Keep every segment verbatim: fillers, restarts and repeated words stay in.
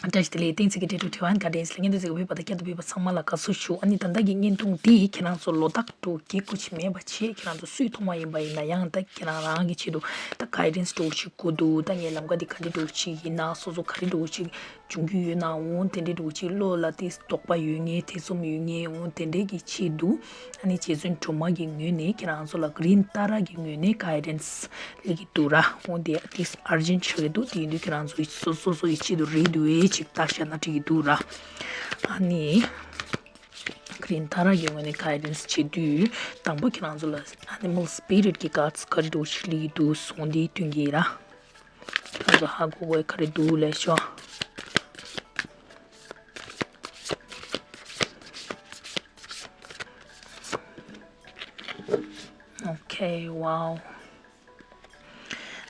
བཀྲ་ཤིས་བདེ་ལེགས། གཏན་ཚིགས་ཀྱི་འབྲེལ་གྲོགས་ཐེ་ཝན་ག་འདྲ་ཡིན་ཟེར་ལ། བརྙན་ཐུང་ཚིག་གི་བོད་པ་དང་བསྐྱར་དུ་བོད་པ་ཚང་མ་ལ་དགའ་བསུ་ཞུ། ཨ་ནི་ད་ལྟ་གི་བརྙན་ཐུང་འདི་ཁྱེད་རང་ཚོ་ལོ་རྟགས་འགྲོ་རྒྱུ་ཁོ་ཆི་མེད་པ་བྱས། ཁྱེད་རང་ཚོ་སུས་མཐོང་བ་ཡིན་པ་ཡིན་ན་ཡང་ད་ཁྱེད་རང་རང་གི་ཆེད་དུ་ད་གའི་ཌེན་སི་འགྲོ་ཞིག་དགོས་འདུག་ད་ངའི་ལམ་ཁ་འདི་ག་འདྲ་འགྲོ་ཞིག་ཡིན་ན། སོ་སོ་ག་རེ་འགྲོ་ཞིག་འབྱུང་རྒྱུ་ཡོད་ན། འོང་དེ་འདྲའི་འགྲོ་ཞིག་བློ་ལ་དེ་དོགས་པ་ཡོད་མཁན། ཐེ་ཚོམ་ཡོད་མཁན། འོང་དེ་འདྲའི་གི་ཆེད་དུ། ཨ་ནི་རྗེ་བཙུན་སྒྲོལ་མ་གི་ངོས་ནས་ཁྱེད་རང་ཚོ་ལ་གྷི་རིན་ཏཱ་ར་གི་ངོས་ནས་གའི་ཌེན་སི་སླེབས་ཀྱི་འདུག་ར། འོ་དེ་དེ་ཨར་ཇེན་ཊི་ཆགས་ཀྱི་འདུག་དེ་ཡིན་དུས་ཁྱེད་རང་ཚོ་སོ་སོ་སོ་ཡི་ཆེད་དུ་རེ་འདུག་ཨེ་ཅིག་ལྟ་ཤ་ན་འགྲིག་གི་འདུག་ར། ཨ་ནི་གྷི་རིན་ཏཱ་ར་གི་ངོས་ནས་གའི་ཌེན་སི་བྱེད་དུས་དང་པོ་ཁྱེད་རང་ཚོ་ལ་ཨ་ནི་མལ་སི་པི་རིཊ་གི་གཱཌ་སི་ག་རེ་འདྲ་བོ་ཞིག་སླེབས་ཀྱི་འདུག་སོང་དེ་སྟོན་གྱི་ར། ཁྱེད་རང་ཚོ་ཧ་གོ་གི་ག་རེ་འདུག་ལབ་ཤོག Okay, wow.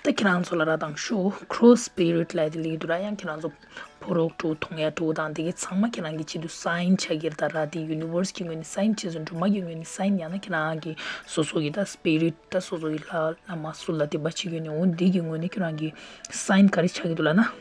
ད་ཁྱེད་རང་ཚོ་ལ་ར་དང་ཤོ་ཁྲོ་སི་པི་རིཊ་ལབ་དེ་སླེབས་འདུག་ར། ཡང་ཁྱེད་རང་ཚོ་ཕོ་རོག་འགྲོ་མཐོང་ཡ་འགྲོ་དང་དེ་གའི་ཚང་མ་ཁྱེད་རང་གི་ཆེད་དུ་སའིན་ཆགས་ཀྱི་རེད། ད་ར་དེ་ཡུ་ནི་ཝར་སི་གི་ངོས་ནས་སའིན། རྗེ་བཙུན་སྒྲོལ་མ་གི་ངོས་ནས་སའིན། ཡང་ན་ཁྱེད་རང་གི་སོ་སོ་གི་ད་སི་པི་རིཊ་ད་སོ་སོ་གི་ལྷ་བླ་མ་སུ་ལ་དད་པ་བྱེད་ཀྱི་ཡོད་ན། འོ་འདི་གི་ངོས་ནས་ཁྱེད་རང་གི་སའིན་ག་རེ་ཆགས་ཀྱི་འདུག་ལབ་ན།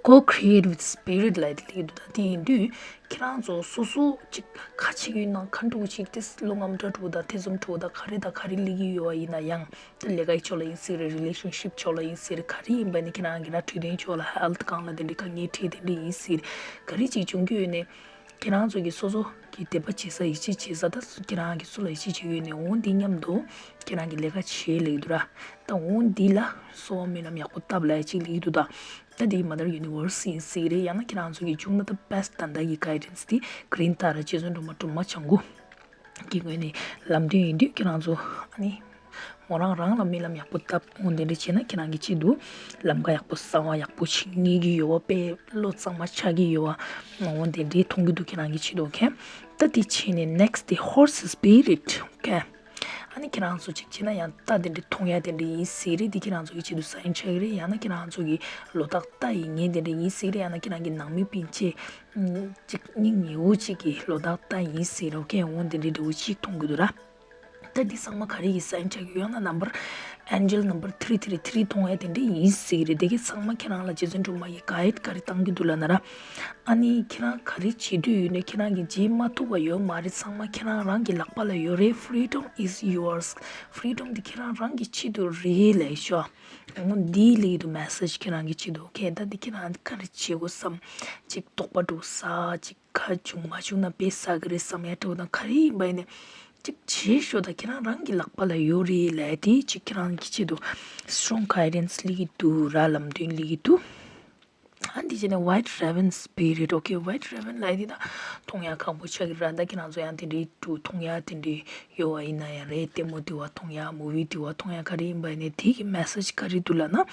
Co-create with spirit ལབ་དེ་སླེབས་འདུག་ད་དེ་ཡིན་དུས་ཁྱེད་རང་ཚོ་སོ་སོ་ཅིག་ག་ཅིག་ཡིན་ན་ག་འདྲ་བོ་ཅིག་དེ་བློ་དངངས་སྐྲག་འདྲ་བོ་དང་ཐེ་ཚོམ་འདྲ་བོ་དང་ག་རེ་དང་ག་རེ་སླེབས་ཀྱི་ཡོད་པ་ཡིན་ན་ཡང་། ད་ལས་ཀའི་ཕྱོགས་ལ་ཡིན་ཟེར་རེད། རི་ལེ་ཤན་ཤིབ་ཕྱོགས་ལ་ཡིན་ཟེར་རེད། ག་རེ་ཡིན་པ་ནི་ཁྱེད་རང་གི་ན་འཕྲོད་བསྟེན་ཕྱོགས་ལ་ཧེལ་ཐི་སྒང་ལ་དེ་འདྲའི་དཀའ་ངལ་འཕྲད་དེ་འདྲ་ཡིན་ཟེར་རེད། ག་རེ་ཅིག་བྱུང་རྒྱུ་ཡོད་ནས་ཁྱེད་རང་ཚོ་གི་སོ་སོ་གི་དད་པ་བྱེད་ས་ཡིད་ཆེས་བྱེད་ས་ད་ཁྱེད་རང་གི་སུ་ལ་ཡིད་ཆེས་བྱེད་ཡོད་ནས་འོང་དེ་མཉམ་དུ་ཁྱེད་རང་གི་ལས་ཀ་བྱེད་ལེགས་འདུག་ར། ད་འོང་འདི་ལ་གསོལ་བ་སྨོན་ལམ་ཡག་པོ་བཏབ་ལ་ཅིག་ལེགས་འདུག་ད། ད་འདི་མ་དར་ཡུ་ནི་ཝར་སི་ཡིན་ཟེར་རེད། ཡང་ན་ཁྱེད་རང་ཚོ་གི་བྱུང་ན་ད་བེ་སི་ཊི་ད་ལྟ་གི་གའི་ཌེན་སི་དེ་གྷི་རིན་ཏཱ་ར་རྗེ་བཙུན་སྒྲོལ་མ་སྒྲོལ་མ་བྱང་ཁུ་གི་ངོས་ནས་ལམ་སྟོན་ཡིན་དུས་ཁྱེད་རང་ཚོ་ཨ་ནི་མོ་རང་རང་ལ་སྨོན་ལམ་ཡག་པོ་བཏབ། འོ་དེ་འདྲ་བྱས་ན་ཁྱེད་རང་གི་ཆེད་དུ་ལམ་ཁ་ཡག་པོ་གསར་བ་ཡག་པོ་ཞིག་རྙེད་ཀྱི་ཡོད་པ། དཔེ་བློ་གཙང་མ་ཆགས་ཀྱི་ཡོད་པ། འོ་དེ་འདྲའི་མཐོང་གི་འདུག་ཁྱེད་རང་གི་ཆེད་དུ། ཨོ་ཁེ། ད་དེ་བྱས་ནས་ནེག་སི་ཊི་དེ་ཧོར་སི་སི་པི་རིཊ། ཨོ་ཁེ། ཨ་ནི་ཁྱེད་རང་ཚོ་ཅིག་བྱས་ན་ཡང་རྟ་དེ་འདྲ་མཐོང་ཡ་དེ་འདྲ་ཡིན་ཟེར་རེད། དེ་ཁྱེད་རང་ཚོ་གི་ཆེད་དུ་སའིན་ཆགས་ཀྱི་རེད། ཡང་ན་ཁྱེད་རང་ཚོ་གི་ལོ་རྟགས་རྟ་ཡིན་མཁན་དེ་འདྲ་ཡིན་ཟེར་རེད། ཡང་ན་ཁྱེད་རང་གི་ནང་མི་སྤུན་མཆེད་ཅིག་སྙིང་ཉེ་བོ་ཅིག་གི་ལོ་རྟགས་རྟ་ཡིན་ཟེར་རེད། ཨོ་ཁེ། འོ་དེ་འདྲའི་འདྲ་བོ་ཅིག་མཐོང་གི་འདུག་ར། ད་འདི་ཚང་མ་ག་རེ་ཡི་སའིན་ཆགས་ཀྱི་ཡོད་ན་ནམ་བར་ཨེན་ཇེལ་ནམ་བར་ཐི་རི་ཐི་རི་ཐི་རི་མཐོང་ཡ་དེ་འདྲ་ཡིན་ཟེར་གི་རེད། དེ་གི་ཚང་མ་ཁྱེད་རང་ལ་རྗེ་བཙུན་སྒྲོལ་མ་ཡི་གའིཌ་ག་རེ་བཏང་གི་འདུག་ལབ་ན་ར། ཨ་ནི་ཁྱེད་རང་ག་རེ་བྱེད་འདོད་ཡོད་ནས་ཁྱེད་རང་གི་བྱེད་མ་ཐུབ་པ་ཡོད་མ་རེད། ཚང་མ་ཁྱེད་རང་རང་གི་ལག་པ་ལ་ཡོད་རེད། Freedom is yours. Freedom འདི་ཁྱེད་རང་རང་གི་ཆེད་དུ་རེད་ལབ་ཤོག་འོ་འདི་ལབ་ཀྱི་འདུག་མེ་སེ་ཇི་ཁྱེད་རང་གི་ཆེད་དུ། ཨོ་ཁེ། ད་འདི་ཁྱེད་རང་ག་རེ་བྱེད་དགོས་བསམ། ཅིག་དོགས་པ་འདྲ་བོ་ཟ། ཅིག་ཁ་བྱུང་མ་བྱུང་ན་དཔེ་ཟ་གི་རེད་བསམ་ཡ་འདྲ་བོ་དང་ག་རེ་ཡིན་པ་ཡིན་ནས། ཅིག་བྱེད་ཤོག་ད་ཁྱེད་རང་རང་གི་ལག་པ་ལ་ཡོད་རེད་ལབ་དེ་ཅིག་ཁྱེད་རང་གི་ཆེད་དུ་སི་ཊོང་གའི་ཌེན་སི་སླེབས་ཀྱི་འདུག་ར། ལམ་སྟོན་སླེབས་ཀྱི་འདུག་ཨ་འདི་བྱས་ནས་White Raven Spirit. ཨོ་ཁེ། White Raven ལབ་དེ་ད་མཐོང་ཡ་ཁག་པོ་ཆགས་ཀྱི་ར། ད་ཁྱེད་རང་ཚོ་ཡང་དེ་འདྲའི་འདྲ་བོ་མཐོང་ཡ་དེ་འདྲའི་ཡོད་པ་ཡིན་ན་ཡང་རེད། ལྟད་མོ་དེ་བ་མཐོང་ཡ། མུ་བི་དེ་བ་མཐོང་ཡ། ག་རེ་ཡིན་པ་ཡིན་ནས་དེ་གི་མེ་སེ་ཇི་ག་རེ་འདུག་ལབ་ན།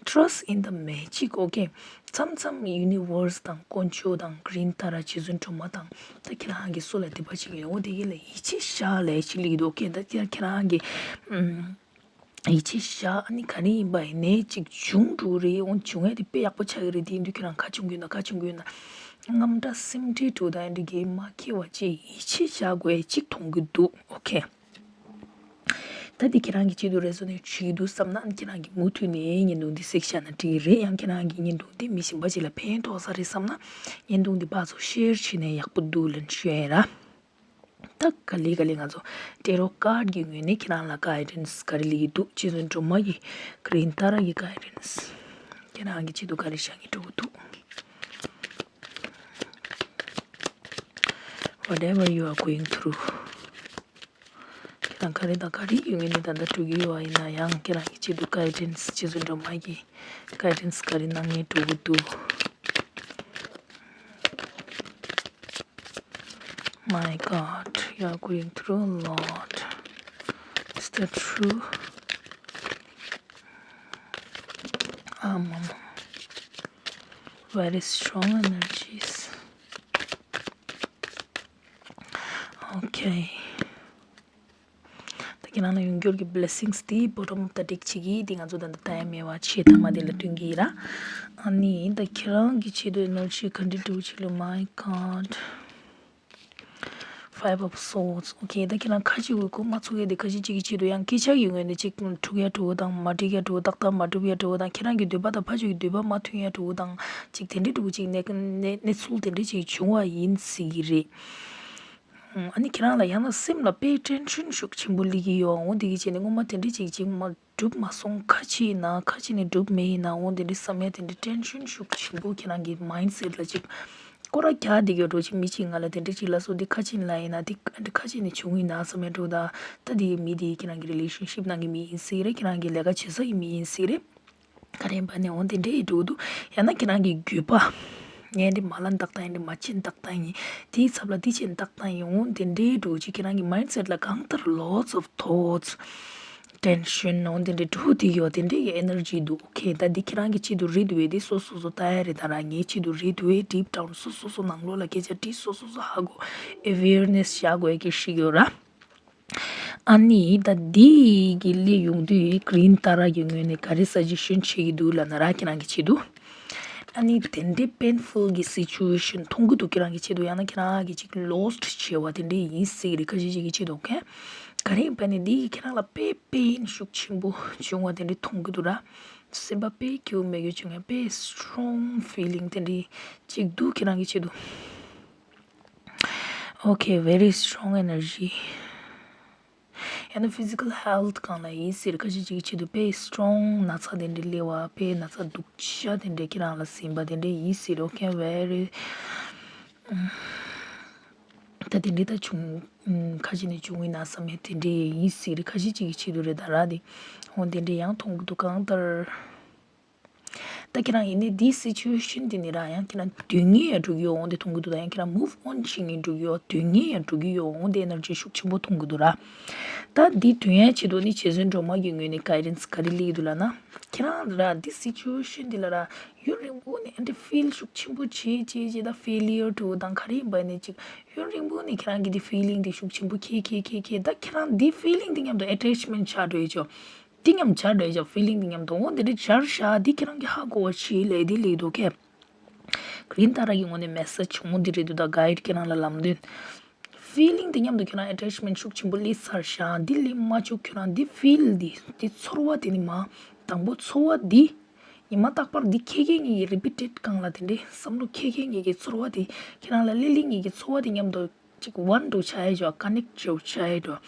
Trust in the magic. ཨོ་ཁེ། མཚམས་མཚམས་ཡུ་ནི་ཝར་སི་དང་དཀོན་མཆོག་དང་གྷི་རིན་ཏཱ་ར་རྗེ་བཙུན་སྒྲོལ་མ་དང་ད་ཁྱེད་རང་གི་སུ་ལ་དད་པ་བྱེད་ཀྱི་ཡོད། འོ་དེ་གི་ལ་ཡིད་ཆེས་བཞག་ལབ་ཅིག་སླེབས་ཀྱི་འདུག་ཨོ་ཁེ། ད་ཁྱེད་རང་གི་ཨམ་ཡིད་ཆེས་བཞག་ཨ་ནི་ག་རེ་ཡིན་པ་ཡིན་ནའི་ཅིག་བྱུང་འགྲོ་རེད། འོ་བྱུང་ཡ་དེ་དཔེ་ཡག་པོ་ཆགས་ཀྱི་རེད། དེ་ཡིན་དུས་ཁྱེད་རང་ཁ་བྱུང་གི་ཡོད་ན་ཁ་བྱུང་གི་ཡོད་ན་དངངས་སྐྲག་སེམས་ཁྲལ་འདྲ་བོ་དང་ཨ་འདྲ་གི་མ་ཁྱེར་བ་བྱས་ཡིད་ཆེས་བཞག་དགོས་ཡ་ཅིག་མཐོང་གི་འདུག་ཨོ་ཁེ། ད་འདི་ཁྱེད་རང་གི་ཆེད་དུ་རེ་ཟོ་ནས་བྱེད་ཀྱི་འདུག་བསམ་ན་ཨ་ནི་ཁྱེད་རང་གིས་མུ་མཐུད་ནས་བརྙན་ཐུང་འདི་གཟིགས་བཞག་ན་འགྲིག་གི་རེད། ཡང་ཁྱེད་རང་གིས་བརྙན་ཐུང་འདི་མི་གཞན་པ་ཅིག་ལ་ཕན་ཐོགས་ས་རེད་བསམ་ན་བརྙན་ཐུང་འདི་ཕར་ཚུར་ཤེར་བྱས་ནས་ཡག་པོ་འདུག་ལབ་ཞུ་ཡ་ཡིན་ར། ད་ག་ལེ་ག་ལེ་ང་ཚོ་ཊེ་རོ་ཀཱཌ་གི་ངོས་ནས་ཁྱེད་རང་ལ་གའི་ཌེན་སི་ག་རེ་སླེབས་ཀྱི་འདུག་རྗེ་བཙུན་སྒྲོལ་མ་གི་གྷི་རིན་ཏཱ་ར་གི་གའི་ཌེན་སི་ཁྱེད་རང་གི་ཆེད་དུ་ག་རེ་བཞག་གི་འགྲོ་གི་འདུག Whatever you are going through. ཁྱེད་རང་ག་རེ་དང་ག་རེ་ཡོད་ངེས་ནས་ད་ལྟ་འགྲོ་གི་ཡོད་པ་ཡིན་ན་ཡང་ཁྱེད་རང་གི་ཆེད་དུ་གའི་ཌེན་སི་རྗེ་བཙུན་སྒྲོལ་མ་གི་གའི་ཌེན་སི་ག་རེ་གནང་ངེས་འགྲོ་གི་འདུག My God, you are going through a lot. Is that true? Um, very strong energies. Okay. ད་ཁྱེད་རང་ལ་ཡོང་འགྱུར་གྱི་blessings དེ་bottom of the deck བྱེད་ཀྱི་དེ་ང་ཚོ་ད་ལྟ་ད་ཡ་མེད་པ་ཆེ་ཐ་མ་དེ་ལ་སྟོན་གྱི་ཡིན་ར། ཨ་ནི་ད་ཁྱེད་རང་གི་ཆེད་དུ་energy ག་འདྲ་འདྲ་བོ་ཅིག་ལ། My God. Five of Swords. Okay, ད་ཁྱེད་རང་ཁ་ཅིག་གི་གོ་མ་ཚུགས་ཡ་དེ་ཁ་ཅིག་ཅིག་གི་ཆེད་དུ་ཡང་སྐད་ཆ་གི་ངོས་ནས་ཅིག་འཁྲུག་ཡ་འགྲོ་དང་མ་འགྲིག་ཡ་འགྲོ་ཏག་ཏག་མ་འགྲུབ་ཡ་འགྲོ་དང་ཁྱེད་རང་གི་འདོད་པ་དང་ཕ་ཆོས་ཀྱི་འདོད་པ་མ་མཐུན་ཡ་འགྲོ་དང་ཅིག་དེ་འདྲའི་འགྲོ་ཅིག་གནས་གནས་གནས་ཚུལ་དེ་འདྲའི་ཅིག་བྱུང་བ་ཡིན་སྲིད་ཀྱི་རེད། ཨ་ནི་ཁྱེད་རང་ལ་ཡང་ན་སེམས་ལ་དཔེ་ཊེན་ཤན་ཤུགས་ཆེན་པོ་སླེབས་ཀྱི་ཡོད། འོ་འདི་གི་ཆེད་ནས་སྔོན་མ་དེ་འདྲ་ཅིག་ཅིག་མ་གྲུབ་མ་སོང་། ཁ་ཕྱེ་ཡིན་ན་ཁ་ཕྱེ་ནས་གྲུབ་མེད་ཡིན་ན་འོ་དེ་འདྲ་བསམ་ཡ་དེ་འདྲ་ཊེན་ཤན་ཤུགས་ཆེན་པོ་ཁྱེད་རང་གི་མའིན་སེཊ་ལ་ཅིག་སྐོར་ར་རྒྱག་བསྡད་ཡོད་འགྲོ་ཅིག་མི་གཅིག་ང་ལ་དེ་འདྲ་ཅིག་ལབ་སོང་། འདི་ཁ་ཕྱེ་ལབ་ཡིན་ན་འདི་འདི་ཁ་ཕྱེ་ནས་བྱུང་ཡིན་ན་བསམ་ཡ་འགྲོ། ད་ད་དེ་མི་དེ་ཁྱེད་རང་གི་རི་ལེ་ཤན་ཤིབ་ནང་གི་མི་ཡིན་སྲིད་རེད། ཁྱེད་རང་གི་ལས་ཀ་བྱེད་ས་གི་མི་ཡིན་སྲིད་རེད། ག་རེ་ཡིན་པ་ནས་འོ་དེ་འདྲའི་འགྲོ་འདུག་ཡང་ན་ཁྱེད་རང་གི་རྒྱུད་པ། ངས་འདི་མ་ལབ་ཏག་ཏག་ཡིན། འདི་མ་བྱེད་ཏག་ཏག་ཡིན། དེའི་ཚབ་ལ་འདི་བྱེད་ཏག་ཏག་ཡིན། འོ་དེ་འདྲའི་འགྲོ་ཅིག་ཁྱེད་རང་གི་མའིན་སེཊ་ལ་གང་ལྟར་lots of thoughts, tension འོ་དེ་འདྲའི་འགྲོ་དེ་ཡོད། དེ་འདྲའི་གི་ཨེ་ནར་ཇི་འདུག་ཨོ་ཁེ། ད་འདི་ཁྱེད་རང་གི་ཆེད་དུ་རེད་འདུག་བས། འདི་སོ་སོ་སོ་ལྟ་ཡ་རེད། ད་རང་ངའི་ཆེད་དུ་རེད་འདུག་བས། ཌིབ་ཌའུན་སོ་སོ་སོ་ནང་ལོགས་ལ་སྐད་ཆ་དྲིས། སོ་སོ་སོ་ཧ་གོ། ཨེ་ཝེར་ནེ་སི་བཞག་དགོས་ཀྱི་ཞིག་ཡོད་ར། ཨ་ནི་ད་འདི་གི་སླེབས་ཡོང་དུས་གྷི་རིན་ཏཱ་ར་གི་ངོས་ནས་ག་རེ་སཱ་ཇེ་ཤན་བྱེད་ཀྱི་འདུག་ལབ་ན་ར་ཁྱེད་རང་གི་ཆེད་དུ། ཨ་ནི་དེ་འདྲའི་པེན་ཕུལ་གྱི་སི་ཅུ་ཨེ་ཤན་མཐོང་གི་འདུག་ཁྱེད་རང་གི་ཆེད་དུ། ཡང་ན་ཁྱེད་རང་གི་ཅིག་ལོ་སི་ཊི་བྱས་པ་དེ་འདྲའི་ཡིན་སྲིད་རེད། ཁ་ཤས་ཅིག་གི་ཆེད་དུ། ཨོ་ཁེ། ག་རེ་ཡིན་པ་ནི་འདི་གིས་ཁྱེད་རང་ལ་དཔེ་པེན་ཤུགས་ཆེན་པོ་བྱུང་བ་དེ་འདྲའི་མཐོང་གི་འདུག་ར། སེམས་པ་དཔེ་སྐྱིད་པོ་མེད་རྒྱུ་བྱུང་ཡ་དཔེ་སི་ཊོང་ཕི་ལིང་དེ་འདྲའི་ཅིག་འདུག་ཁྱེད་རང་གི་ཆེད་དུ། Okay, very strong energy. ཡང་ན་ཕི་ཛི་ཀལ་ཧེལ་ཐི་སྒང་ལ་ཡིན་སྲིད་རེད། ཁ་ཤས་ཅིག་གི་ཆེད་དུ་དཔེ་སི་ཊོང་ན་ཚ་དེ་འདྲ་སླེབས་པ། དཔེ་ན་ཚ་སྡུག་ཅག་དེ་འདྲ་ཁྱེད་རང་ལ་ཟིན་པ་དེ་འདྲ་ཡིན་སྲིད་རེད། Okay, very ད་དེ་འདྲ་ད་བྱུང་ཁ་ཤས་ནས་བྱུང་ཡིན་ན་བསམ་ཡ་དེ་འདྲ་ཡིན་སྲིད་རེད། ཁ་ཤས་ཅིག་གི་ཆེད་དུ་རེད། ད་ར་དེ་འོ་དེ་འདྲ་ཡང་མཐོང་གི་འདུག་གང་ལྟར། ད་ཁྱེད་རང་ཡིན་ནའི་འདི་སི་ཅུ་ཨེ་ཤན་འདི་ནས་ར་ཡང་ཁྱེད་རང་སྡོད་མཁན་ཡང་འགྲོ་གི་ཡོད། འོང་དེ་མཐོང་གི་འདུག་ད་ཡང་ཁྱེད་རང་མུབ་ཨོན་བྱེད་མཁན་འགྲོ་གི་ཡོད། སྡོད་མཁན་ཡང་འགྲོ་གི་ཡོད། འོང་དེ་ཨེ་ནར་ཇི་ཤུགས་ཆེན་པོ་མཐོང་གི་འདུག་ར། ད་འདི་འདོན་ཡའི་ཆེད་དུ་ནི་རྗེ་བཙུན་སྒྲོལ་མ་གི་ངོས་ནས་གའི་ཌེན་སི་ག་རེ་སླེབས་ཀྱི་འདུག་ལབ་ན། ཁྱེད་རང་ར་འདི་སི་ཅུ་ཨེ་ཤན་འདི་ལ་ར་ཡུན་རིང་པོ་ནས་ཨ་འདི་ཕིལ་ཤུགས་ཆེན་པོ་བྱེད་བྱེད་བྱེད། ད་ཕེ་ལི་ཡར་འགྲོ་དང་ག་རེ་ཡིན་པ་ནས་ཅིག་ཡུན་རིང་པོ་ནས་ཁྱེད་རང་གི་འདི་ཕི་ལིང་འདི་ཤུགས་ཆེན་པོ་ཁྱེད་ཁྱེད་ཁྱེད་ཁྱེད། ད་ཁྱེད་རང་འདི་ཕི་ལིང་འདི་མཉམ་དུ་ཨེ་ཊེཆ་མེན་ཊི་ཆགས་འགྲོ་ཡ་ཆོ། འདི་མཉམ་སྦྱར་འདྲ་ཡོད་ཀྱང་ཕི་ལིང་འདི་མཉམ་དུ་འོ་འདི་འདྲ་སྦྱར་བཞག་འདི་ཁྱེད་རང་གིས་ཧ་གོ་བ་ཞིག་ལས་འདི་ལས་འདུག་གས། གྷི་རིན་ཏཱ་ར་གི་ངོས་ནས་མེ་སེཇ་བྱུང་འདི་རེད་འདུག་ད་གའི་ཌི་ཁྱེད་རང་ལ་ལམ་སྟོན། ཕི་ལིང་འདི་མཉམ་དུ་ཁྱེད་རང་ཨེ་ཊེཆ་མེན་ཊི་ཤུགས་ཆེན་པོ་སླེབས་ཚར་བཞག་འདི་སླེབས་མ་བཅུག་ཁྱེད་རང་འདི་ཕིལ་འདི་འདི་ཚོར་བ་འདི་ནི་མ། དང་པོ་ཚོར་བ་འདི། ཉི་མ་རྟག་པར་འདི་ཁྱེད་ཁྱེད་གཉིས་ཀྱི་རི་པི་ཊེཌ་སྒང་ལ་དེ་འདྲའི་བསམ་བློ་ཁྱེད་ཁྱེད་གཉིས་ཀྱི་ཚོར་བ་དེ་ཁྱེད་རང་ལ་སླེབས་སླེབས་གཉིས་ཀྱི་ཚོར་བ་དེ་མཉམ་དུ་ཅིག་ཝན་འདྲ་བོ་ཆགས་ཡ་འགྲོ། ཀ་ནེག་འདྲ་བོ་ཆགས་ཡ་འགྲོ།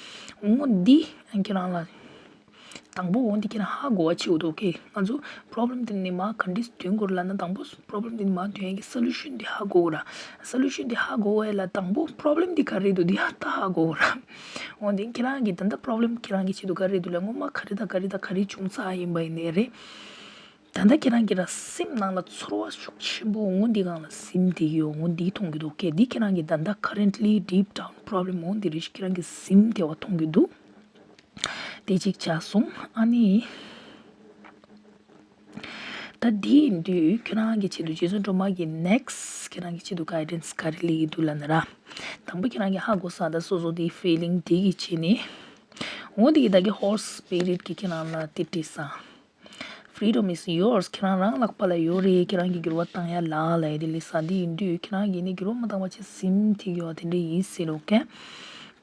འོ་འདི་ཁྱེད་རང་ལ་དང་པོ་འོ་འདི་ཁྱེད་རང་ཧ་གོ་བ་བྱེད་དགོས་འདུག་ཨོ་ཁེ། ང་ཚོ་པོ་རོབ་ལེམ་དེ་ནི་མ་ག་འདྲས་འདོན་དགོས་རེད་ལབ་ན། དང་པོ་པོ་རོབ་ལེམ་དེ་ནི་མ་འདོན་ཡ་གི་སོ་ལུ་ཤན་དེ་ཧ་གོ་དགོས་ར། སོ་ལུ་ཤན་དེ་ཧ་གོ་བ་ལ་དང་པོ་པོ་རོབ་ལེམ་དེ་ག་རེ་འདུག་དེ་ཧ་ད་ཧ་གོ་དགོས་ར། འོ་འདི་ཁྱེད་རང་གི་ད་ལྟ་པོ་རོབ་ལེམ་ཁྱེད་རང་གི་ཆེད་དུ་ག་རེ་འདུག་ལ་སྔོན་མ་ག་རེ་དང་ག་རེ་དང་ག་རེ་བྱུང་ཚར་ཡིན་པ་ཡིན་ནའི་རེད། ད་ལྟ་ཁྱེད་རང་གི་ར་སེམས་ནང་ལ་ཚོར་བ་ཤུགས་ཆེན་པོ་འོ་འདི་སྒང་ལ་ཟིན་བསྡད་ཡོད། འོ་འདི་མཐོང་གི་འདུག་ཨོ་ཁེ། འདི་ཁྱེད་རང་གི་ད་ལྟ་ཀ་རེན་ཊི་ལི་ཌིབ་ཌའུན་པོ་རོབ་ལེམ་འོ་འདི་རེད་ཤག་ཁྱེད་རང་གི་ཟིན་བསྡད་པ་མཐོང་གི་འདུག་དེ་གཅིག་ཆགས་སོང་། ཨ་ནི། ད་འདི་ཡིན་དུས་ཁྱེད་རང་གི་ཆེད་དུ་རྗེ་བཙུན་སྒྲོལ་མ་གི་ནེག་སི་ཊི་ཁྱེད་རང་གི་ཆེད་དུ་གའི་ཌེན་སི་ག་རེ་སླེབས་ཀྱི་འདུག་ལབ་ན་ར། དང་པོ་ཁྱེད་རང་གིས་ཧ་གོ་ས་ད་སོ་སོ་དེའི་ཕི་ལིང་དེ་གི་བྱས་ནས། འོ་དེ་གི་ད་གི་ཧོར་སི་སི་པི་རི་ཊི་གིས་ཁྱེད་རང་ལ་དེ་སྤྲད་ས། Freedom is yours. ཁྱེད་རང་རང་ལག་པ་ལ་ཡོད་རེད། ཁྱེད་རང་གིས་འགྱུར་བ་བཏང་ཡ་ལ་ལབ་ཡ་དེ་སླེབས་ས་དེ་ཡིན་དུས་ཁྱེད་རང་གིས་ནི་འགྱུར་བ་མ་བཏང་བ་བྱས་ཟིན་ཐིག་ཡོད་དེ་འདྲ་ཡིན་སྲིད་ལོ་ཀེ།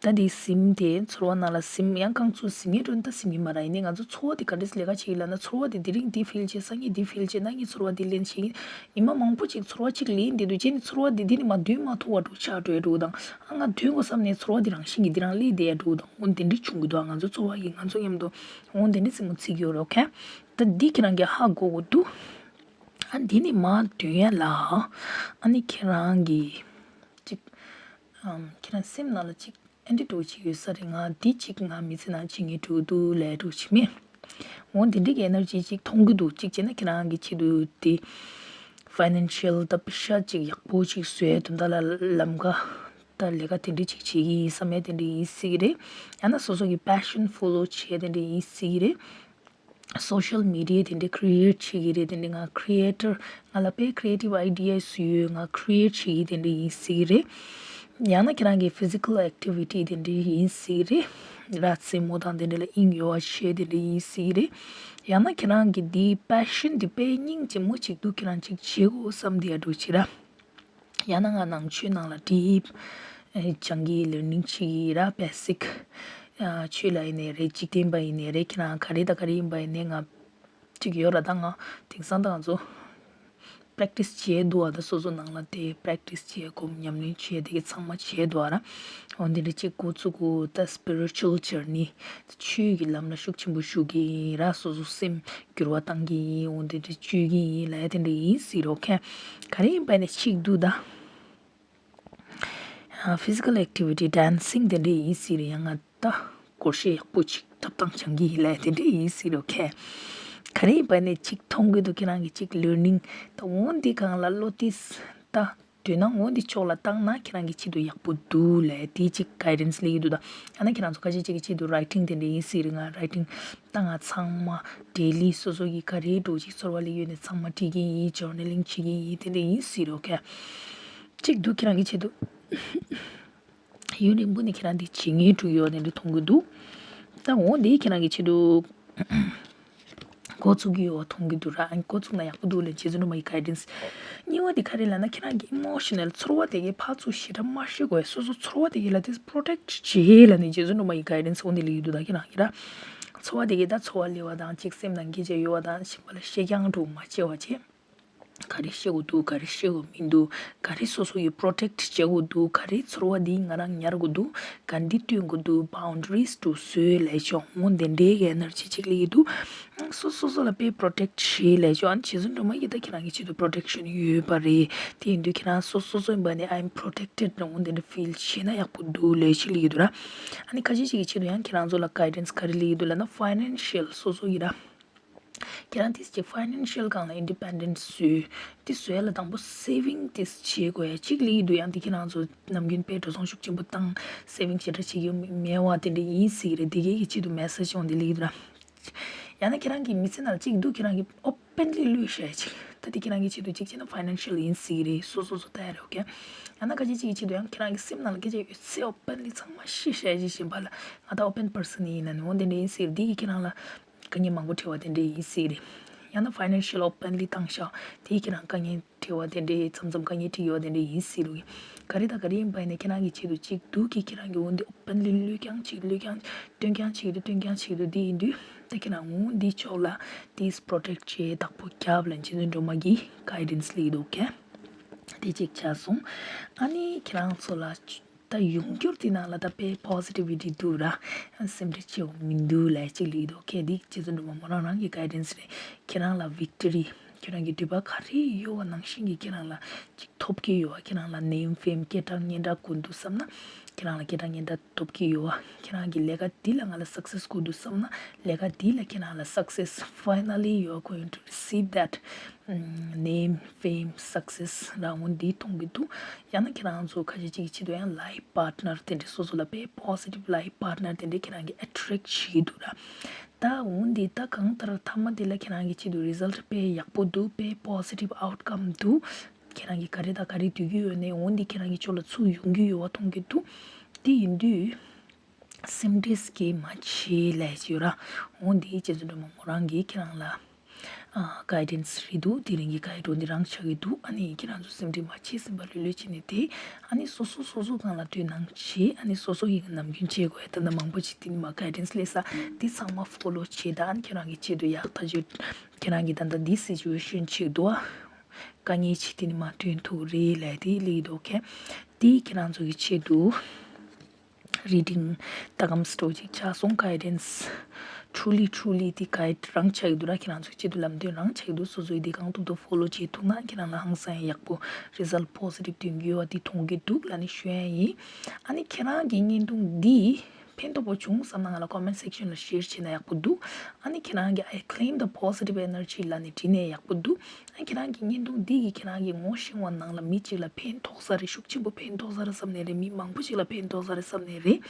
ད་དེ་ཟིན་དེ་ཚོར་བ་ནང་ལ་ཟིན་ཡང་རྐང་ཚུགས་ཟིན་ངེས་འགྲོ་ནི་ད་ཟིན་གྱི་མ་རེད། ཡིན་ནའི་ང་ཚོ་ཚོར་བ་དེ་ག་འདྲས་ལས་ཀ་བྱེད་ཀྱི་ལབ་ན། ཚོར་བ་དེ་དེ་རིང་འདི་ཕིལ་བྱས། སང་ཉིན་འདི་ཕིལ་བྱས། གནངས་ཉིན་ཚོར་བ་འདི་ལེན་བྱེད་ཀྱི། ཉི་མ་མང་པོ་ཅིག་ཚོར་བ་གཅིག་ལེན་བསྡད་དུས་རྗེས་ནི་ཚོར་བ་འདི་འདི་ནི་མ་འདོན་མ་ཐུབ་པ་འགྲོ་ཆགས་འགྲོ་ཡ་འགྲོ་དང་། ཨ་ང་འདོན་དགོས་བསམ་ནས་ཚོར་བ་འདི་རང་བཞིན་གྱིས་འདི་རང་སླེབས་བསྡད་ཡ་འགྲོ་དང་། འོ་འདི་འདྲས་བྱུང་གི་འདུག་ང་ཚོ་ཚོར་བ་གིས་ང་ཚོ་མཉམ་དུ་འོ་འདི་འདྲས་སེམས་པ་ཚིག་ཡོད་རེད་ཀེ། ད་འདི་ཁྱེད་རང་གིས་ཧ་གོ་དགོས་འདུག་ཨ་འདི་ནི་མ་འདོན་ཡ་ལ། ཨ་ནི་ཁྱེད་རང་གིས་ཅིག་ཨམ། ཁྱེད་རང་སེམས་ནང་ལ་ཅིག་ཨེ་འདྲ་འདྲ་བོ་ཅིག་ཡོད་ས་རེད། ང་འདི་ཅིག་ང་མི་ཚེ་ནང་བྱེད་ངེས་འགྲོ་འདུག་ལབ་འདྲ་བོ་ཅིག་མེད། འོ་འདི་འདྲ་གི་ཨེ་ནར་ཇི་ཅིག་མཐོང་གི་འདུག་ཅིག་བྱས་ན་ཁྱེད་རང་གི་ཆེད་དུ་དེ་ཕའི་ནན་ཤལ་ད་པེ་ཤ་ཅིག་ཡག་པོ་ཅིག་བཟོས་དོན་དག་ལ་ལམ་ཁ་ད་ལས་ཀ་དེ་འདྲ་ཅིག་བྱེད་ཀྱི་ཡིན་བསམ་ཡ་དེ་འདྲ་ཡིན་སྲིད་ཀྱི་རེད། ཡང་ན་སོ་སོ་གི་པེ་ཤན་ཕོ་ལོ་བྱེད་ཡ་དེ་འདྲ་ཡིན་སྲིད་ཀྱི་རེད། སོ་ཤལ་མི་ཌི་ཡ་དེ་འདྲའི་ཁི་རི་ཨེ་ཊི་བྱེད་ཀྱི་རེད། དེ་འདྲའི་ང་ཁི་རི་ཨེ་ཊར་ང་ལ་དཔེ་ཁི་རི་ཨེ་ཊིབ་ཨའི་ཌི་ཡ་སུ་ཡོད་ང་ཁི་རི་ཨེ་ཊི་བྱེད་ཀྱི་དེ་འདྲ་ཡིན་སྲིད་ཀྱི་རེད། ཡང་ན་ཁྱེད་རང་གི་ཕི་ཛི་ཀལ་ཨེག་ཊི་བི་ཊི་དེ་འདྲ་ཡིན་སྲིད་ཀྱི་རེད། ར་རྩེད་མོ་དང་དེ་འདྲ་ལ་དབྱིངས་ཡོད་པ་བྱེད་དེ་འདྲ་ཡིན་སྲིད་ཀྱི་རེད། ཡང་ན་ཁྱེད་རང་གི་འདིའི་པེ་ཤན་འདི་དཔེ་སྙིང་རྗེ་མོ་ཅིག་འདུག་ཁྱེད་རང་ཅིག་བྱེད་དགོས་བསམ་བསྡད་ཡ་འདྲ་བོ་ཅིག་ར། ཡང་ན་ང་ནང་ཆོས་ནང་ལ་ཌིབ་ སྦྱང་གི་ལར་ནིང་བྱེད་ཀྱི་ར་བེ་སིག་ཆོས་ལ་ཡིན་ནའི་རེད། འཇིག་རྟེན་པ་ཡིན་ནའི་རེད། ཁྱེད་རང་ག་རེ་དང་ག་རེ་ཡིན་པ་ཡིན་ནའི་ང་ཅིག་ཡོད་ར། ད་ང་དེང་སང་ད་ང་ཚོ་པེ་རེག་ཊི་སི་བྱས་འདུག་ཨ། ད་སོ་སོ་ནང་ལ་དེ་པེ་རེག་ཊི་སི་བྱས་སྒོམ་ཉམས་ལེན་བྱས་དེ་གི་ཚང་མ་བྱས་འདུག་ཨ་ར། འོ་འདི་འདྲ་ཅིག་འགོ་ཚུགས་དགོས། ད་སི་པི་རི་ཅུ་ཨལ་ཇར་ནི་ཆོས་ཀྱི་ལམ་ལ་ཤུགས་ཆེན་པོ་ཞུགས་ཀྱི་ཡིན་ར། སོ་སོ་སེམས་འགྱུར་བ་བཏང་གི་ཡིན། འོ་འདི་འདྲ་བཅོས་ཀྱི་ཡིན་ལབ་ཡ་དེ་འདྲ་ཡིན་སྲིད་རོགས་ཁྱེད་ག་རེ་ཡིན་པ་ནས་ཅིག་འདུག་ད། ཕི་ཟི་ཀལ་ཨེག་ཊི་བི་ཊི་ཌན་སིང་དེ་འདྲ་ཡིན་སྲིད་རེད། ཡང་ང་ད་སྒོར་གཞས་ཡག་པོ་ཅིག་ཐོབ་ཐང་སྦྱང་གི་ཡིན་ལབ་དེ་འདྲ་ཡིན་སྲིད་རོགས་ཁྱེད་ག་རེ་ཡིན་པ་ནས་ཅིག་མཐོང་གི་འདུག་ཁྱེད་རང་གི་ཅིག་ལར་ནིང་ད་འོ་འདི་སྒང་ལ་བློ་དེ་ད་དོན་ན་འོ་འདི་ཕྱོགས་ལ་བཏང་ན་ཁྱེད་རང་གི་ཆེད་དུ་ཡག་པོ་འདུག་ལབ་དེ་ཅིག་གའི་ཌན་སི་སླེབས་ཀྱི་འདུག་ད་ཡང་ན་ཁྱེད་རང་ཚོ་ཁ་ཤས་ཅིག་གི་ཆེད་དུ་རའི་ཊིང་དེ་འདྲ་ཡིན་སྲིད་རེད། ང་རའི་ཊིང་ད་ང་ཚང་མ་ཌེ་ལི་སོ་སོ་གི་ག་རེ་འགྲོ་ཅིག་ཚོར་བ་སླེབས་ཡོད་ནས་ཚང་མ་བྲིས་ཀྱི་ཡིན། ཇོར་ནལ་ལིང་བྱེད་ཀྱི་ཡིན། དེ་འདྲ་ཡིན་སྲིད་རོགས་ཁྱེད་ཅིག་འདུག་ཁྱེད་རང་གི་ཆེད་དུ། ཡུན་རིང་པོ་ནས་ཁྱེད་རང་འདི་བྱེད་ངེས་འགྲོ་གི་ཡོད་ནས་འདི་མཐོང་གི་འདུག་ད་འོ་འདི་ཁྱེད་རང་གི་ཆེད་དུ་འགོ་ཚུགས་ཀྱི་ཡོད་མཐོང་གི་འདུག་ར། ཨ་ནི་འགོ་ཚུགས་ན་ཡག་པོ་འདུག་ལབ་རྗེ་བཙུན་སྒྲོལ་མ་ཡི་གའི་ཌན་སི། གཉིས་པ་འདི་ག་རེ་ལབ་ན་ཁྱེད་རང་གི་ཨི་མོ་ཤི་ནལ་ཚོར་བ་དེ་གའི་ཕར་ཚུར་ཞེ་དྲག་མ་བཤད་དགོས། སོ་སོ་ཚོར་བ་དེ་གའི་ལ་དེ་པྲོ་ཊེག་བྱེད་ལབ་ནས་རྗེ་བཙུན་སྒྲོལ་མ་ཡི་གའི་ཌན་སི་འོ་འདི་ལབ་ཀྱི་འདུག་ད་ཁྱེད་རང་གི་ར་ཚོར་བ་དེ་གའི་ད་ཚོར་བ་སླེབས་པ་དང་ཅིག་སེམས་ནང་སྐད་ཆ་ཡོད་པ་དང་གཞན་པ་ལ་བཤད་རྐྱང་འགྲོ་མ་བྱེད་པ་བྱེད། ག་རེ་བཤད་དགོས་འདུག་ག་རེ་བཤད་དགོས་མི་འདུག་ག་རེ་སོ་སོ་ཡི་པྲོ་ཊེག་བྱེད་དགོས་འདུག་ག་རེ་ཚོར་བ་འདི་ང་རང་ཉར་དགོས་འདུག་ག་འདི་སྟོན་དགོས་འདུག་བའུན་ཌ་རིས་དུ་བཟོས་ལས་ཆོག་འོ་འདི་འདྲའི་གི་ཨེ་ནར་ཇི་ཅིག་སླེབས་ཀྱི་འདུག་སོ་སོ་སོ་ལ་དཔེ་པྲོ་ཊེག་བྱེད་ལས་ཆོག་ཨ་ནི་རྗེ་བཙུན་སྒྲོལ་མ་ཡིས་ད་ཁྱེད་རང་གི་ཆེད་དུ་པྲོ་ཊེག་ཤན་ཡོད་པ་རེད། དེ་ཡིན་དུས་ཁྱེད་རང་སོ་སོ་སོ་ཡིན་པ་ནི་I'm protected འོ་འདི་འདྲ་ཕིལ་བྱེད་ན་ཡག་པོ་འདུག་ལས་ཅིག་སླེབས་ཀྱི་འདུག་ར། ཨ་ནི་ཁ་ཤས་ཅིག་གི་ཆེད་དུ་ཡང་ཁྱེད་རང་ཚོ་ལ་གའི་ཌན་སི་ག་རེ་སླེབས་ཀྱི་འདུག་ལབ་ན་ཕའི་ནན་ཤལ་སོ་སོ་ཡི་ར། ཁྱེད་རང་དེ་ཅིག་ཕའི་ནན་ཤལ་སྒང་ལ་ཨིན་ཌི་པེན་ཌེན་སི་བཟོས། དེ་བཟོས་ལ་དང་པོ་སེ་ཝིང་དེ་བྱེད་དགོས་ཡ་གཅིག་སླེབས་ཀྱི་འདུག་ཡང་དེ་ཁྱེད་རང་ཚོ་ནམ་རྒྱུན་དཔེ་འགྲོ་སོང་ཤུགས་ཆེན་པོ་བཏང་སེ་ཝིང་ཞེ་དྲག་བྱེད་ཀྱི་མེད་པ་དེ་འདྲ་ཡིན་སྲིད་རེད། དེ་གའི་གི་ཆེད་དུ་མེ་སེ་ཇི་འོང་དེ་སླེབས་ཀྱི་འདུག་ར། ཡང་ན་ཁྱེད་རང་གི་མི་ཚེ་ནང་ལ་གཅིག་འདུག་ཁྱེད་རང་གི་ཨོ་པན་ལི་གློད་བྱས་ཅིག་ད་དེ་ཁྱེད་རང་གི་ཆེད་དུ་གཅིག་བྱས་ན་ཕའི་ནན་ཤལ་ཡིན་སྲིད་རེད། སོ་སོ་སོ་ལྟ་ཡ་རེད། ཨོ་ཀེ། ཡང་ན་ཁ་ཅིག་གཅིག་གི་ཆེད་དུ་ཡང་ཁྱེད་རང་གི་སེམས་ནང་ལ་སྐད་ཆ་ཡོད་ཚད་ཨོ་པན་ལི་ཚང་མ་བཤད་བཤད་ཅིག་གཞན་པ་ལ་ང་ད་ཨོ་པན་པར་སན་ཡིན་ལབ་ནས་འོ་དེ་འདྲ་ཡིན་སྲིད་རེད། དེ་གིས་ཁྱེད་རང་ལ་དཀའ་ངལ་མང་པོ་འཕྲད་པ་དེ་འདྲ་ཡིན་སྲིད་རེད། ཡང་ན་ཕའི་ནན་ཤལ་ཨོ་པན་ལི་བཏང་ཤག་དེ་ཁྱེད་རང་དཀའ་ངལ་འཕྲད་པ་དེ་འདྲ་མཚམས་མཚམས་དཀའ་ངལ་འཕྲད་ཡོད་པ་དེ་འདྲ་ཡིན་སྲིད་རུང་ག་རེ་དང་ག་རེ་ཡིན་པ་ཡིན་ན་ཁྱེད་རང་གི་ཆེད་དུ་གཅིག་འདུག་གི་ཁྱེད་རང་གི་འོ་འདི་ཨོ་པན་ལི་གློད་རྐྱང་ཅིག་གློད་རྐྱང་སྟོན་རྐྱང་ཅིག་འདུག་སྟོན་རྐྱང་ཅིག་འདུག་དེ་ཡིན་དུས་ད་ཁྱེད་རང་འོ་འདི་ཕྱོགས་ལ་དེས་པྲོ་ཊེག་བྱས་བདག་པོ་རྒྱབ་ལ་རྗེ་བཙུན་སྒྲོལ་མ་གི་གའི་ཌན་སི་སླེབས་འདུག་གས། དེ་གཅིག་ཆགས་སོང་། ཨ་ནི་ཁྱེད་རང་ཚོ་ལ་ད་ཡོང་འགྱུར་དེ་ནང་ལ་ད་དཔེ་པོ་སི་ཊི་བི་ཊི་འདུག་ར། སེམས་ཁྲལ་བྱེད་དགོས་མི་འདུག་ལབ་ཅིག་ལབ་ཀྱི་འདུག་གས། འདི་རྗེ་བཙུན་སྒྲོལ་མ་མོ་རང་རང་གི་གའི་ཌན་སི་རེད། ཁྱེད་རང་ལ་བིག་ཊོ་རི་ཁྱེད་རང་གི་འདོད་པ་ག་རེ་ཡོད་པ་ནང་བཞིན་གྱི་ཁྱེད་རང་ལ་ཅིག་ཐོབ་ཀྱི་ཡོད་པ། ཁྱེད་རང་ལ་ནེམ་ཕེམ་སྐད་གྲགས་སྙན་གྲགས་དགོས་འདུག་བསམ་ན་ཁྱེད་རང་ལ་སྐད་གྲགས་སྙན་གྲགས་ཐོབ་ཀྱི་ཡོད་པ། ཁྱེད་རང་གི་ལས་ཀ་འདི་ལ་ང་ལ་སག་སེ་སི་དགོས་འདུག་བསམ་ན་ལས་ཀ་འདི་ལ་ཁྱེད་རང་ལ་སག་སེ་སི། Finally you are going to receive that name, fame, success རང་འོ་འདི་མཐོང་གི་འདུག་ཡང་ན་ཁྱེད་རང་ཚོ་ཁ་ཤས་ཅིག་གི་ཆེད་དུ་ཡང་ལའིཕ་པར་ཊི་ནར་དེ་འདྲའི་སོ་སོ་ལ་དཔེ་པོ་སི་ཊིབ་ལའིཕ་པར་ཊི་ནར་དེ་འདྲའི་ཁྱེད་རང་གི་ཨེ་ཊེག་བྱེད་ཀྱི་འདུག་ར། ད་འོ་འདི་ད་གང་ལྟར་མཐའ་མ་དེ་ལ་ཁྱེད་རང་གི་ཆེད་དུ་རི་ཛལ་ཊི་དཔེ་ཡག་པོ་འདུག་དཔེ་པོ་སི་ཊིབ་ཨའུ་ཊི་ཀམ་འདུག་ཁྱེད་རང་གི་ག་རེ་དང་ག་རེ་འདོད་ཀྱི་ཡོད་ནའི་འོ་འདི་ཁྱེད་རང་གི་ཕྱོགས་ལ་ཚུར་ཡོང་གི་ཡོད་པ་མཐོང་གི་འདུག་དེ་ཡིན་དུས། སེམས་ཁྲལ་སྐྱེ་མ་བྱེད་ལབ་ཀྱི་ཡོད་ར། འོ་འདི་རྗེ་བཙུན་སྒྲོལ་མ་མོ་རང་གིས་ཁྱེད་རང་ལ་ཨ་གའི་ཌན་སི་རེད་འདུག་དེ་རིང་གི་གའི་ཌི་འོ་འདི་རང་ཆགས་ཀྱི་འདུག་ཨ་ནི་ཁྱེད་རང་ཚོ་སེམས་ཁྲལ་མ་བྱེད། སེམས་པ་ལྷོད་ལྷོད་བྱས་ནས་བསྡད། ཨ་ནི་སོ་སོ་སོ་སོ་སྒང་ལ་དོ་སྣང་བྱེད། ཨ་ནི་སོ་སོ་ཡི་ནམ་རྒྱུན་བྱེད་དགོས་ཡ་ད་ལྟ་མང་པོ་ཅིག་དེ་ནི་མ་གའི་ཌན་སི་སླེབས་ས་དེ་ཚང་མ་ཕོ་ལོ་བྱེད་དང་། ཁྱེད་རང་གི་ཆེད་དུ་ཡག་ཐག་ཆོད། ཁྱེད་རང་གི་ད་ལྟ་འདི་སི་ཅུ་ཨེ་ཤན་ཅིག་འདུག་ཨ། དཀའ་ངལ་ཅིག་དེ་ནི་མ་ཐོན་ཐུབ་རེད་ལབ་དེ་སླེབས་ཀྱི་འདུག་གས། དེ་ཁྱེད་རང་ཚོ་གི་ཆེད་དུ། རི་ཌིང་ཏག་ཀམ་སི་ཊོར་ཅིག་ཆགས་སོང་། གའི་ཌན་སི་ཊུ་ལི་ཊུ་ལི་དེ་གའི་ཌི་རང་ཆགས་ཀྱི་འདུག་ར། ཁྱེད་རང་ཚོའི་ཆེད་དུ་ལམ་སྟོན་རང་ཆགས་ཀྱི་འདུག་སོ་སོའི་དེ་གང་ཐུབ་ཐུབ་ཕོ་ལོ་བྱེད་ཐུབ་ན་ཁྱེད་རང་ལ་ཧང་སང་ཡག་པོ་རི་ཛལ་ཊི་པོ་སི་ཊིབ་ཐོན་གྱི་ཡོད་པ་དེ་མཐོང་གི་འདུག་ལབ་ནས་ཞུ་ཡ་ཡིན། ཨ་ནི་ཁྱེད་རང་གི་བརྙན་ཐུང་འདི་ཕན་ཐོགས་པོ་བྱུང་བསམ་ན་ང་ལ་ཀོ་མེན་ཊི་སེག་ཤན་ལ་ཤེར་བྱས་ན་ཡག་པོ་འདུག་ཨ་ནི་ཁྱེད་རང་གི་I claim the positive energy ལབ་ནས་བྲིས་ནས་ཡག་པོ་འདུག་ཨ་ཁྱེད་རང་གི་བརྙན་ཐུང་འདི་གིས་ཁྱེད་རང་གི་ངོ་ཤེས་པ་ནང་ལ་མི་གཅིག་ལ་ཕན་ཐོགས་ས་རེད། ཤུགས་ཆེན་པོ་ཕན་ཐོགས་ས་རེད་བསམ་ནས་རེད། མི་མང་པོ་ཅིག་ལ་ཕན་ཐོགས་ས་རེད་བསམ་ནས་རེད།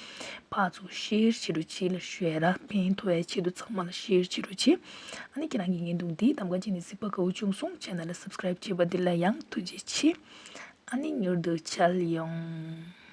ཕར་ཚུར་ཤེར་བྱེད་རོགས་བྱེད་ལབ་ཞུ་ཡ་ར། ཕན་ཐོགས་ཡ་ཆེད་དུ་ཚང་མ་ལ་ཤེར་བྱེད་རོགས་བྱེད། ཨ་ནི་ཁྱེད་རང་གི་བརྙན་ཐུང་འདི་གདམ་ག་བྱས་ནས་གཟིགས་པ་དགའ་བོ་བྱུང་སོང་། ཆེ་ནལ་ལ་སབ་སི་ཀ་རེབ་བྱས་པ་འདི་ལ་ཡང་ཐུགས་རྗེ་ཆེ། ཨ་ནི་མྱུར་དུ་མཇལ་ཡོང་།